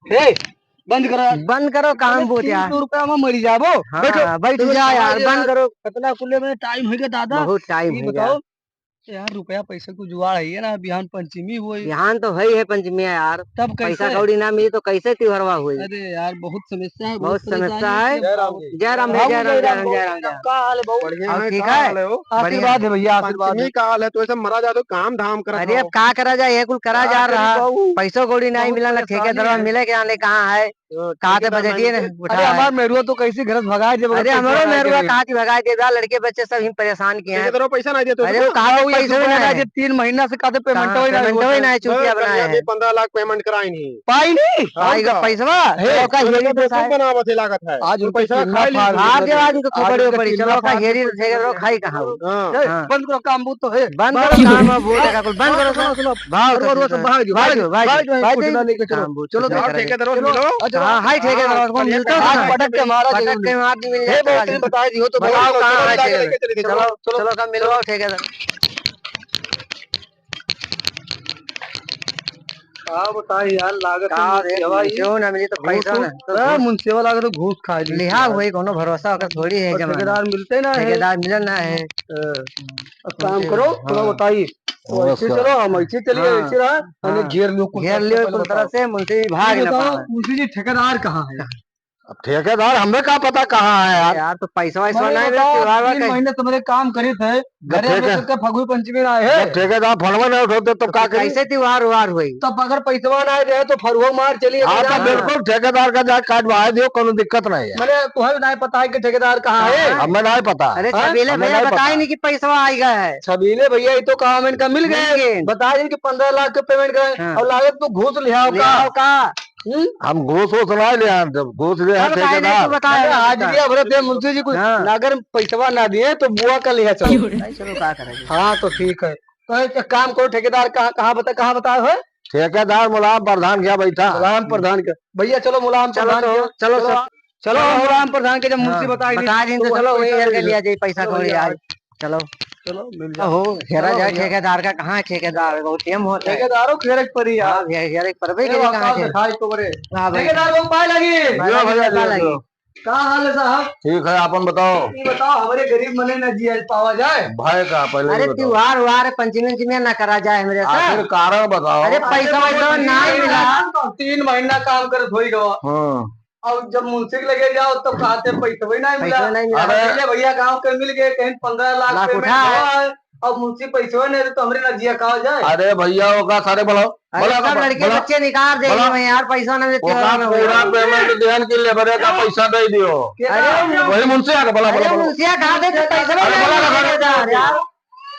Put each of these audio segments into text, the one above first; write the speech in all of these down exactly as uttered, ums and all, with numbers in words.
हे, बंद करो। बंद करो काम अरे, बूत तीन यार। सौ रुपया में मरी जाबो। हाँ, बैठो। बैठ चलो, जा यार, बंद करो। कितना कुल्ले में टाइम हो गया दादा? बहुत टाइम ये हो गया। बताओ, यार, रुपया पैसा को जुगाड़ है ना, बिहान पंचमी होई। बिहान तो है ही है पंचमी है यार। तब पैसा कैसे? कौड़ी ना मिली तो कैसे त्योहरवा होई? अरे यार, बहुत समस्या है, बहुत बहुत समस्या परेशानी है। है। जय राम जी। जय राम भाई, भाई, जय राम, जय जय राम, राम, जय राम, जय राम। का हाल है बाबू? बढ़िया और है, ठीक का है? हाल है हो? बढ़िया। आशीर्वाद है भैया, आशीर्वाद पंचमी है। का हाल है, तो ऐसे मरा जा तो काम धाम करत अरे, हो। अब का करा जाए, ये कुल करा का जा करी रहा। बाबू? पैसो कौड़ी नहीं बहुत मिला ना, परेशानी ठेकेदार है। मिले के जाने कहाँ है। हाँ, कहाँ से ठेकेदार बजटिए नहीं ने उठा अरे, है। हमार मेहरुआ तो कैसी घर से भगाए देबो, अरे, पैसा हमारो नहीं मेहरुआ देबो। कहाँ से भगाए देबो, लड़के बच्चे सब ही परेशान किए हैं। ठेकेदारो पैसा नहीं देते अरे, हो वो तो? कहाँ वो वो एक पैसा रुपया नहीं नहीं। आज तीन महीना से कहते पेमेंट कहाँ? वही नहीं पेमेंट होता वही है। नहीं, चुतिया बस, बनाए कल हैं। पंद्रह लाख पेमेंट कराई नहीं। पाई नहीं? हाँ, पाई का का? पैसवा? हे, चलो, का आज हेरी का तो बेवकूफ है। बनावत है लागत है। आज उनके पैसा कितना खा ली। फाड़ आज के बाद उनको आज खोपड़ी उनके ओपड़ी, कितना चलो, का फाड़ हेरी के ठेकेदारो खाई कहाँ वो? हाँ। ए, हाँ। बंद करो काम, वो तो है। बंद करो काम, अब वो देखा कुल, बंद करो सुनो, सब। सुनो। भाग, भाग, सब भाग, भाग, भाग, भाग, भाग, भाग, भाग, भाग, भाग, भाग, काम बूत चलो, नहीं चलो, करे। ठेकेदार चलो, मिलो। अच्छा, हाँ, हाय, ठेकेदार, हाँ, को मिलता है आज ना? पटक के मारा पटक जरूर। के मार दी, मिल जाए बताओ, आज। कहाँ है बताओ, ठेकेदार? चलो, चलो, चलो, चलो, मिलवाओ, ठेकेदार। का बताई यार, लागत है का रे, मुंशियावा ही। मुंशियावा ना मिली तो घूस, पैसा घूस, ना, तो हाँ, घूस। मुंशियावा लागत है घूस खा ली लिहा यार। हुई, कोनो भरोसा ओकर थोड़ी है और जमाना। ठेकेदार मिलते ना है। ठेकेदार मिलन ना है। हाँ। अब काम करो, हाँ। थोड़ा बताइए। तो ऐसे नमस्कार। चलो, हम ऐसे चलिए, हाँ। ऐसे रहा, हमने हाँ। घेर लियो कुल घेर तरफ से, लियो पहले कुल तरफ बताओ। से, मुंशी भी भाग ये ना बताओ, पावे। मुंशी जी, ठेकेदार कहाँ है? अब ठेकेदार हमें का पता कहाँ है यार? यार, तो पैसा वैसा अरे नहीं बताओ, मिलता, तीन महीने तुम्हारे काम करे थे, जब घरे ठेके-, में तो फगुई पंचमी ना है। जब ठेकेदार फोनवा नहीं उठाते, तो तो का करी? कैसे त्योहार उहार हुई? तब अगर पैसवा ना दे, तो फरुआ मार चलिए हाँ, तो बिल्कुल ठेकेदार का जाके काटवा दियो, कोनो दिक्कत नहीं है। मैंने तुम्हें भी नहीं पता है कि ठेकेदार कहाँ है। हाँ। हमें नहीं पता। अरे हाँ? छबीले हमें भैया नहीं पता। बताए नहीं कि पैसवा आएगा है। छबीले भैया, ये तो काम इनका मिल गए। मिल गए। बता दें कि पन्द्रह लाख के पेमेंट कराए हाँ। और लागत तो घूस लिहाओ का। लिहाओ का। हम्म? हम घूस वूस ना ले आए, जब घूस ले तब आए काहे नहीं ठेकेदार। तू बताया अरे, आज नहीं भी बताया। अब रहते हैं मुंशी जी कुछ, हाँ। अगर पैसवा ना दिए तो बुआ का लिहा चलो। नहीं, चलो, का करेंगे? हाँ, तो ठीक है। तो एक काम करो, ठेकेदार कहाँ, कहाँ बता, कहाँ बताए हो? ठेकेदार मुलायम प्रधान क्या बैठा? मुलायम प्रधान के। भैया, चलो, मुलायम चलो प्रधान तो, के। चलो चलो, सब। चलो, मुलायम प्रधान के जब मुंशी हाँ, बताई दी, बता दी तो तो चलो, वही पैसा हेर के ले लिया जाए, पैसा चलो कौड़ी भैया, आज। चलो। चलो, मिल जाओ। हो, हेरा चलो जाए भैया। ठेकेदार का, कहाँ है ठेकेदार? बहुत टेम होता है। ठेकेदारों के हेरे के परी यार। हाँ, हे-, हेरे के परबे ए, करी, कहाँ है? दिखाई तो बरे। हाँ, भाई। ठेकेदार लोग पाए लगी। पाए जियो लगी, भैया, पाए जियो, लगी। जियो। का हाल है साहब? ठीक है, आपन बताओ। ये बताओ, हमरे गरीब मने न जिया पावा जाए। भाई का पहले अरे, ही बताओ। त्योहार उहार, पंचमी उंचमी ना करा जाए हमरे साथ। आखिर कारण बताओ। अरे, पैसा अरे, वैसा नहीं मिला। तीन महीना काम करत होई गवा। हाँ। और जब मुंशी के लगे जाओ, तब कहते, "पैसवे नहीं मिला।" पैसवे नहीं मिला। अरे, अरे, भैया गांव के मिल गए, कहीं पन्द्रह लाख लाख पेमेंट उठा है। हुआ है, और मुंशी पैसवे नहीं दे, तो हमरे ना जिया कहा जाए। अरे भैया, ओका सारे बुलाओ। अरे, बुलाओ, सब बुलाओ, लड़के बुलाओ। बच्चे निकाल दे बुलाओ। रहे हैं यार, पैसा ना देते ओका हो ना पूरा भैया। पेमेंट देहन के लेबरे का पैसा दे दियो। अरे, वही मुंशी आके बुलाओ, अरे, बुलाओ, बुलाओ। मुंशिया कहा दे, तो पैसवे अरे, नहीं बुलाओ, मिला बुलाओ। यार।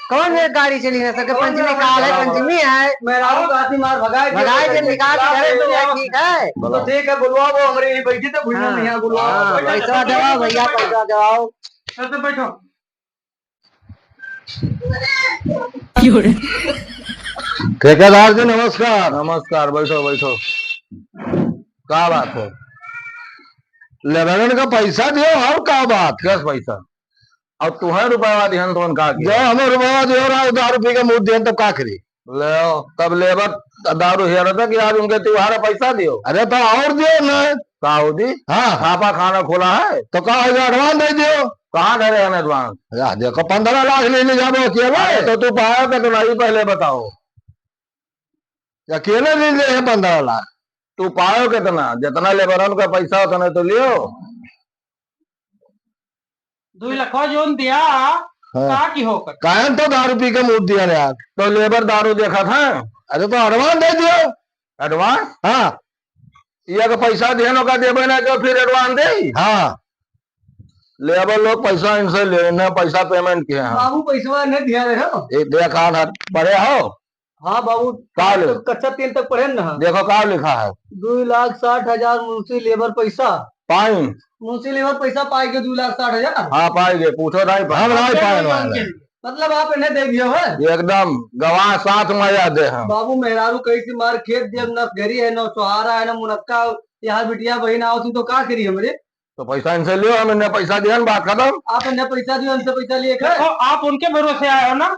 कौन एक गाड़ी चली ना सके? पंचमी काल है, पंचमी है। मेहरारू का हाथी मार भगाए दे, भगाए दे, निकाल के घरे तो ठीक है। तो ठीक है, बुलवाओ, वो हमरे यहीं बैठी तो भुइयां हाँ। में यहाँ बुलवाओ। हाँ, पैसा देवाओ भैया, पैसा देवाओ। सर, तो बैठो। ठेकेदार जी, नमस्कार। नमस्कार, बैठो, बैठो। का बात है? लेबरन का पैसा दियो, और का बात? कस पैसा? और तुहे रुपया दिहन तो का किया? जो हमें रुपया दियो, रात दारू पी के मूत दिहन, तब का करी? ले, तब लेबर दारू हेरत है कि आज उनके त्योहार है, पैसा दियो। अरे तो और दियो ना। का हो दी? हाँ। छापा खाना खोला है। तो का हो गया, एडवांस दे दियो। कहाँ धरे हैं एडवांस? या देखो, पन्द्रह लाख ले ले जाबो अकेले। अरे तो तू पायो कितना, ई पहले बताओ। अकेले ले ले है पन्द्रह लाख। तू पायो कितना? जितना लेबरन का पैसा उतना तो लियो। दुई लखवा जोन दिया, हाँ। का की हो कर? काहे तो दारू पी के मूत दिया यार। तो लेबर दारू देखा था। अरे तो एडवांस दे दियो। एडवांस? हाँ। ये के पैसा दिहन ओका देबे ना के फिर एडवांस दे? हाँ। लेबर लोग पैसा इनसे ले, इन्हें पैसा पेमेंट किए हैं। बाबू पैसवा नहीं दिया रहे हो? ये देखा था, पढ़े हो? हाँ बाबू, का ले? तो कक्षा तीन तक पढ़े ना। देखो का लिखा है। दुई लाख साठ हजार मुंशी लेबर पैसा। पाई। मुंशी लेबर पैसा पाई के दुई लाख साठ हजार? हाँ, पाई गए, पूछो नहीं पाए। हम नहीं पाए वाले। मतलब आप इन्हें दे दियो है? एकदम गवाह साथ में याद है हम। बाबू मेहरारू कहीं से मार खेत दिया, न घरी है, न सहारा है, न मुनक्का, यहाँ बिटिया बहिन आओ थी तो का करी हमरे? तो पैसा इनसे लियो, हम इन्हें पैसा दिहन, बात खत्म। आप इन्हें पैसा दियो, इनसे पैसा लिए के? देखो, आप उनके भरोसे आए हो ना,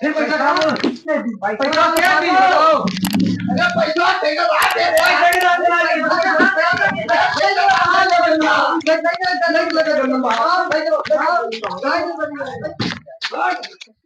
फिर पैसा कहाँ? पैसा क्या दी? अरे पैसा देगा, बात है। पैसा की बात नहीं। पैसा देगा, बात है। पैसा देगा, बात है।